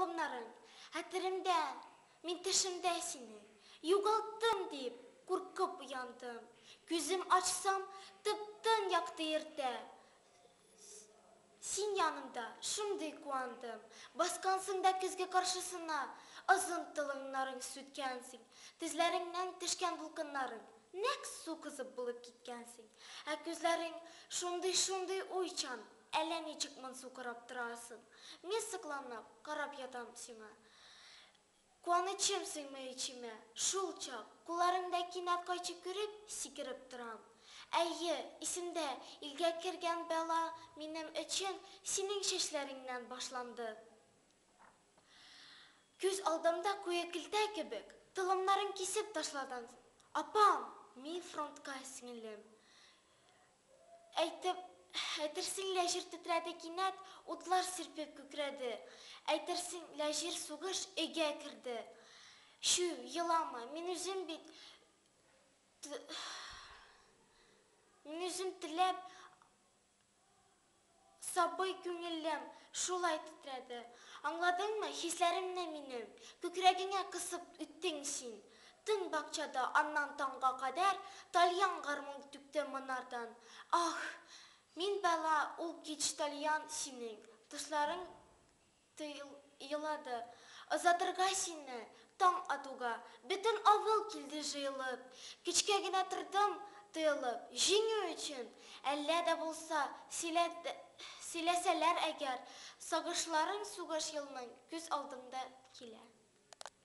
Толымнарың, хәтеремдә, мин төшемдә синең. Югалттым дип, куркып уяндым. Күзем ачсам, тып-тын якты иртә. Син янымда, шундый куандым. Баскансың да көзге каршысына, озын толымнарың сүткәнсең. Тезләреңнән төшкән дулкыннарың, нәкъ су кызы булып киткәнсең. Ә күзләрең шундый-шундый уйчан, әллә ничек моңсу карап торасың. Мин сокланып карап ятам сиңа. Куанычым сыймый эчемә. Шул чак, кулларыңда кинәт кайчы күреп, сикереп торам. Әйе, исемдә, илгә кергән бәла минем өчен синең чәчләреңнән башланды. Күз алдымда куе көлтә кебек, толымнарың кисеп ташладың. Апам, мин фронтка, сеңелем. Әйтеп, әйтерсең лә җир тетрәде кинәт, утлар сирпеп күкрәде. Әйтерсең лә җир сугыш өйгә керде. Чү, елама, мин үзем бит Мин үзем теләп Сабый күңелем шулай тетрәде. Аңладыңмы хисләремне минем? Күкрәгеңә кысып үттең син. Тын бакчада аннан таңга кадәр Тальян гармун түкте монардан. Ах, мин бәла ул кич тальян синең Тышларың Елады. Озатырга сине, таң атуга, Бөтен авыл килде җыелып. Көчкә генә тордым, тыелып, Җиңү өчен! Әллә дә булса, сөйләсәләр әгәр, Сагышларың сугыш елның күз алдымда килә.